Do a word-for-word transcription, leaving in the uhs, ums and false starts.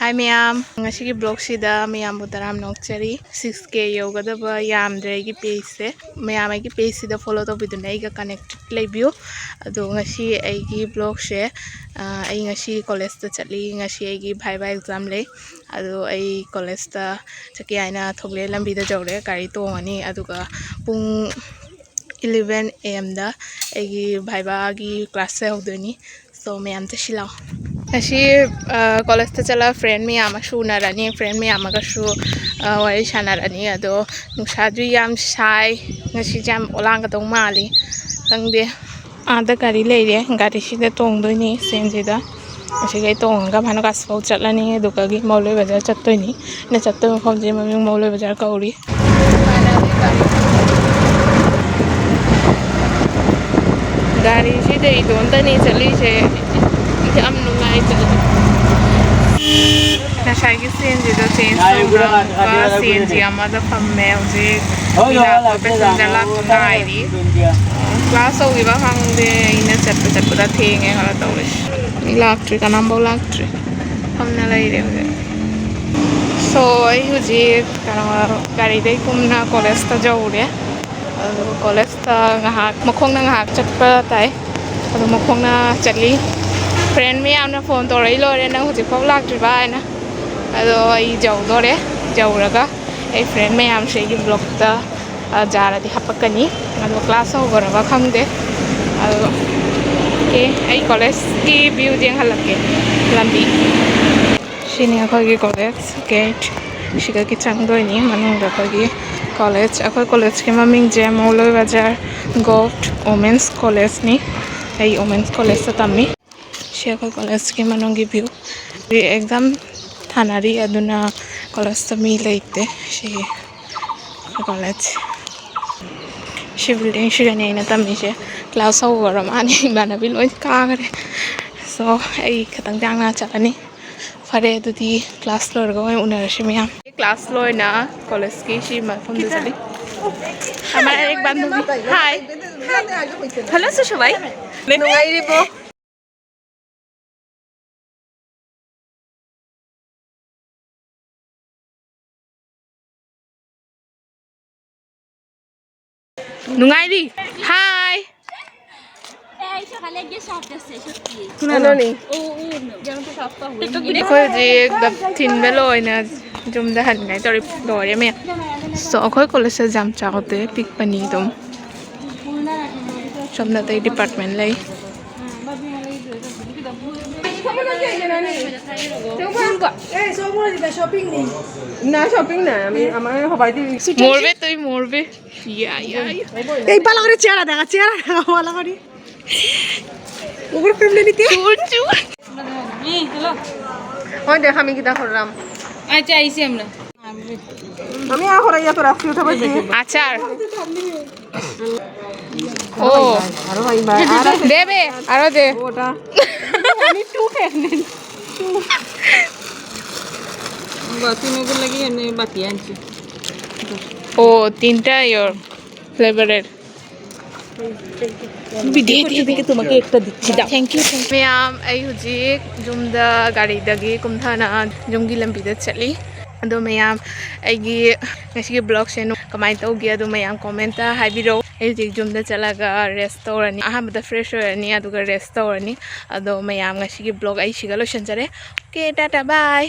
Hi ꯃꯌꯥꯝ, ꯉꯁꯤꯒꯤ vlogꯁꯤꯗ ꯃꯌꯥꯝꯕꯨ ꯇꯔꯥꯝꯅ ꯑꯣꯛꯆꯔꯤ꯫ Six K ꯌꯧꯒꯗꯕ ꯌꯥꯝꯗ꯭ꯔꯦ ꯑꯩꯒꯤ pageꯁꯦ꯫ ꯃꯌꯥꯝ ꯑꯩꯒꯤ pageꯁꯤꯗ follow ꯇꯧꯕꯤꯗꯨꯅ ꯑꯩꯒ connect ꯂꯩꯕꯤꯌꯨ꯫ ꯑꯗꯣ ꯉꯁꯤ ꯑꯩꯒꯤ vlogꯁꯦ, ꯑ, ꯑꯩ ꯉꯁꯤ collegeꯇ ꯆꯠꯂꯤ꯫ ꯉꯁꯤ ꯑꯩꯒꯤ viva exam ꯂꯩ꯫ ꯑꯗꯣ ꯑꯩ collegeꯇ ꯆꯠꯀꯦ ꯍꯥꯏꯅ ꯊꯣꯛꯂꯛꯑꯦ꯫ ꯂꯝꯕꯤꯗ ꯌꯧꯔꯦ, ꯒꯥꯔꯤ ꯇꯣꯡꯉꯅꯤ꯫ ꯑꯗꯨꯒ ꯄꯨꯡ eleven A Mꯗ ꯑꯩꯒꯤ vivaꯒꯤ class ꯍꯧꯗꯣꯏꯅꯤ꯫ So ꯃꯌꯥꯝ ꯆꯠꯁꯤ ꯂꯥꯛꯑꯣ꯫ ꯉꯁꯤ, ꯑ, collegeꯇ ꯆꯠꯂ friend ꯃꯌꯥꯝ ꯑꯃꯁꯨ ꯎꯅꯔꯅꯤ, friend ꯃꯌꯥꯝ ꯑꯃꯒꯁꯨ, ꯑ, ꯋꯥꯔꯤ ꯁꯥꯟꯅꯔꯅꯤ꯫ ꯑꯗꯣ ꯅꯨꯡꯁꯥꯁꯨ ꯌꯥꯝ ꯁꯥꯏ, ꯉꯁꯤꯁꯦ ꯌꯥꯝ ꯑꯣꯂꯥꯡꯒꯗꯧ ꯃꯥꯜꯂꯤ, ꯈꯪꯗꯦ꯫ ꯑꯥꯗ ꯒꯥꯔꯤ ꯂꯩꯔꯦ, ꯒꯥꯔꯤꯁꯤꯗ ꯇꯣꯡꯗꯣꯏꯅꯤ, ꯁꯤ ꯑꯦꯟ ꯖꯤꯗ꯫ ꯑꯁꯤꯒꯩ ꯇꯣꯡꯉꯒ ꯚꯥꯅꯨꯀꯥꯁꯐꯥꯎ ꯆꯠꯂꯅꯤ, ꯑꯗꯨꯒ ꯃꯧꯂꯣꯏ ꯕꯖꯥꯔ ꯆꯠꯇꯣꯏꯅꯤ꯫ ꯑꯩꯅ ꯆꯠꯇꯣꯏ ꯃꯐꯝꯁꯦ ꯃꯃꯤꯡ ꯃꯧꯂꯣꯏ ꯕꯖꯥꯔ ꯀꯧꯔꯤ꯫ ꯒꯥꯔꯤꯁꯤꯗ ꯏꯇꯣꯝꯇꯅꯤ ꯆꯠꯂꯤꯁꯦ, ꯌꯥꯝ ꯅꯨꯡꯉꯥꯏꯇꯦ꯫ ꯉꯁꯥꯏꯒꯤ ꯁꯤ ꯑꯦꯟ ꯖꯤꯗꯣ change ꯇꯧꯈ꯭ꯔꯒ ꯁꯤ ꯑꯦꯟ ꯖꯤ ꯑꯃꯗ ꯐꯝꯃꯦ ꯍꯧꯖꯤꯛ꯫ ꯃꯤ ꯂꯥꯛꯄ passenger ꯂꯥꯛꯄ ꯉꯥꯏꯔꯤ꯫ Class ꯍꯧꯈꯤꯕ ꯈꯪꯗꯦ, ꯑꯩꯅ ꯆꯠꯄ ꯆꯠꯄꯗ ꯊꯦꯡꯉꯦ ꯈꯔ ꯇꯧꯔꯤꯁꯦ꯫ ꯃꯤ ꯂꯥꯛꯇ꯭ꯔꯤ, ꯀꯅꯥꯝꯐꯥꯎ ꯂꯥꯛꯇ꯭ꯔꯤ꯫ ꯐꯝꯅ ꯂꯩꯔꯦ ꯍꯧꯖꯤꯛ꯫ So ꯑꯩ ꯍꯧꯖꯤꯛ ꯀꯩꯅꯣ ꯒꯥꯔꯤꯗꯩ ꯀꯨꯝꯅ collegeꯇ ꯌꯧꯔꯦ꯫ ꯑꯗꯨ collegeꯇ ꯉꯥꯏꯍꯥꯛ ꯃꯈꯣꯡꯅ ꯉꯥꯏꯍꯥꯛ ꯆꯠꯄ ꯇꯥꯏ꯫ ꯑꯗꯨ ꯃꯈꯣꯡꯅ ꯆꯠꯂꯤ꯫ Friend ꯃꯌꯥꯝꯅ phone ꯇꯧꯔꯛꯏ, "ꯂꯣꯏꯔꯦ, ꯅꯪ ꯍꯧꯖꯤꯛꯐꯥꯎ ꯂꯥꯛꯇ꯭ꯔꯤꯕ?" ꯍꯥꯏꯅ꯫ ꯑꯗꯣ ꯑꯩ ꯌꯧꯗꯣꯔꯦ꯫ ꯌꯧꯔꯒ ꯑꯩ friend ꯃꯌꯥꯝꯁꯦ ꯑꯩꯒꯤ vlogꯇ, ꯑ, ꯖꯥꯔꯗꯤ ꯍꯥꯄꯛꯀꯅꯤ꯫ ꯑꯗꯣ class ꯍꯧꯈ꯭ꯔꯕ ꯈꯪꯗꯦ꯫ ꯑꯗꯣ okay, ꯑꯩ collegeꯀꯤ viewꯗꯤ ꯌꯦꯡꯍꯜꯂꯛꯀꯦ꯫ ꯂꯝꯕꯤ ꯁꯤꯅꯤ ꯑꯩꯈꯣꯏꯒꯤ college gate꯫ ꯁꯤꯗꯒꯤ ꯆꯪꯗꯣꯏꯅꯤ ꯃꯅꯨꯡꯗ ꯑꯩꯈꯣꯏꯒꯤ college꯫ ꯑꯩꯈꯣꯏ collegeꯀꯤ ꯃꯃꯤꯡꯁꯦ ꯃꯧꯂꯣꯏ ꯕꯖꯥꯔ Govt Women's Collegeꯅꯤ꯫ ꯑꯩ Women's Collegeꯇ ꯇꯝꯃꯤ꯫ ꯁꯤ ꯑꯩꯈꯣꯏ collegeꯀꯤ ꯃꯅꯨꯡꯒꯤ view꯫ Exam ꯊꯥꯅꯔꯤ, ꯑꯗꯨꯅ collegeꯇ ꯃꯤ ꯂꯩꯇꯦ꯫ ꯁꯤ ꯑꯩꯈꯣꯏ college꯫ ꯁꯤ buildingꯁꯤꯗꯅꯦ ꯑꯩꯅ ꯇꯝꯃꯤꯁꯦ꯫ Class ꯍꯧꯈ꯭ꯔ ꯃꯥꯅꯤ, ꯏꯃꯥꯟꯅꯕꯤ ꯂꯣꯏ ꯀꯥꯈ꯭ꯔꯦ꯫ So ꯑꯩ ꯈꯇꯪ ꯇꯥꯡꯅ ꯆꯠꯂꯅꯤ꯫ ꯐꯔꯦ, ꯑꯗꯨꯗꯤ class ꯂꯣꯏꯔꯒ ꯑꯣꯏꯅ ꯎꯅꯔꯁꯤ ꯃꯌꯥꯝ꯫ Class ꯂꯣꯏꯅ collegeꯀꯤ ꯁꯤ ꯃꯐꯝꯗ ꯆꯠꯂꯤ꯫ Hi. Hello, ꯁꯨꯁꯨꯕꯥꯏ꯫ ꯅꯨꯡꯉꯥꯏꯔꯤꯕꯣ? ꯅꯨꯡꯉꯥꯏꯔꯤ꯫ ꯍꯥꯏ꯫ ꯑꯩꯈꯣꯏ ꯍꯧꯖꯤꯛ ꯊꯤꯟꯕ ꯂꯣꯏꯅ ꯌꯨꯝꯗ ꯍꯟꯉꯥꯏ ꯇꯧꯔꯤ꯫ ꯂꯣꯏꯔꯦ ꯃꯌꯥꯝ꯫ ꯁꯣ ꯑꯩꯈꯣꯏ ꯀꯣꯂꯦꯖꯁꯦ ꯌꯥꯝ ꯆꯥꯎꯗꯦ, ꯄꯤꯛꯄꯅꯤ ꯑꯗꯨꯝ꯫ ꯁꯣꯝꯗ ꯑꯇꯩ ꯗꯤꯄꯥꯔꯠꯃꯦꯟ ꯂꯩ꯫ ꯃꯣꯔꯕꯦ ꯇꯨꯏ ꯃꯣꯔꯕꯦ꯫ ꯌꯥ, ꯌꯥ, ꯌꯥ। এই ভালো করে চেহারা দেখা, চেহারা দেখা ভালো করে। ওগুলো ফিল্ম নিতে। চুর, চুর। ওই দেখ, আমি কিতা করলাম। আচ্ছা, আইসি আমরা। আমি আর করাইয়া তো রাখছি, উঠে বসি। আচার। ও। আরো ভাই, ভাই, আর দেবে, আরো দে। ওটা। আমি টু প্রেগনেন্ট। তিনগুলো লাগি এনে বাতি আনছি। ও, তিনটা ইয়োর ফ্লেভারের। তোমাকে একটা দিচ্ছি, দাও। Thank you, thank you. ꯃꯌꯥꯝ, ꯑꯩ ꯍꯧꯖꯤꯛ ꯌꯨꯝꯗ ꯒꯥꯔꯤꯗꯒꯤ ꯀꯨꯝꯊꯅ ꯌꯨꯝꯒꯤ ꯂꯝꯕꯤꯗ ꯆꯠꯂꯤ꯫ ꯑꯗꯣ ꯃꯌꯥꯝ, ꯑꯩꯒꯤ ꯉꯁꯤꯒꯤ ꯕ꯭ꯂꯣꯒꯁꯦ ꯅꯣ-, ꯀꯃꯥꯏꯅ ꯇꯧꯒꯦ, ꯑꯗꯣ ꯃꯌꯥꯝ ꯀꯣꯃꯦꯟꯇ ꯍꯥꯏꯕꯤꯔꯛꯑꯣ꯫ ꯑꯩ ꯍꯧꯖꯤꯛ ꯌꯨꯝꯗ ꯆꯠꯂꯒ ꯔꯦꯁ ꯇꯧꯔꯅꯤ꯫ ꯑꯍꯥꯟꯕꯗ ꯐ꯭ꯔꯦꯁ ꯑꯣꯏꯔꯅꯤ, ꯑꯗꯨꯒ ꯔꯦꯁ ꯇꯧꯔꯅꯤ꯫ ꯑꯗꯣ ꯃꯌꯥꯝ, ꯉꯁꯤꯒꯤ ꯕ꯭ꯂꯣꯒ ꯑꯩ ꯁꯤꯒ ꯂꯣꯏꯁꯤꯟꯖꯔꯦ꯫ ꯑꯣꯀꯦ, ꯇꯥꯇꯥ, ꯕꯥꯏ꯫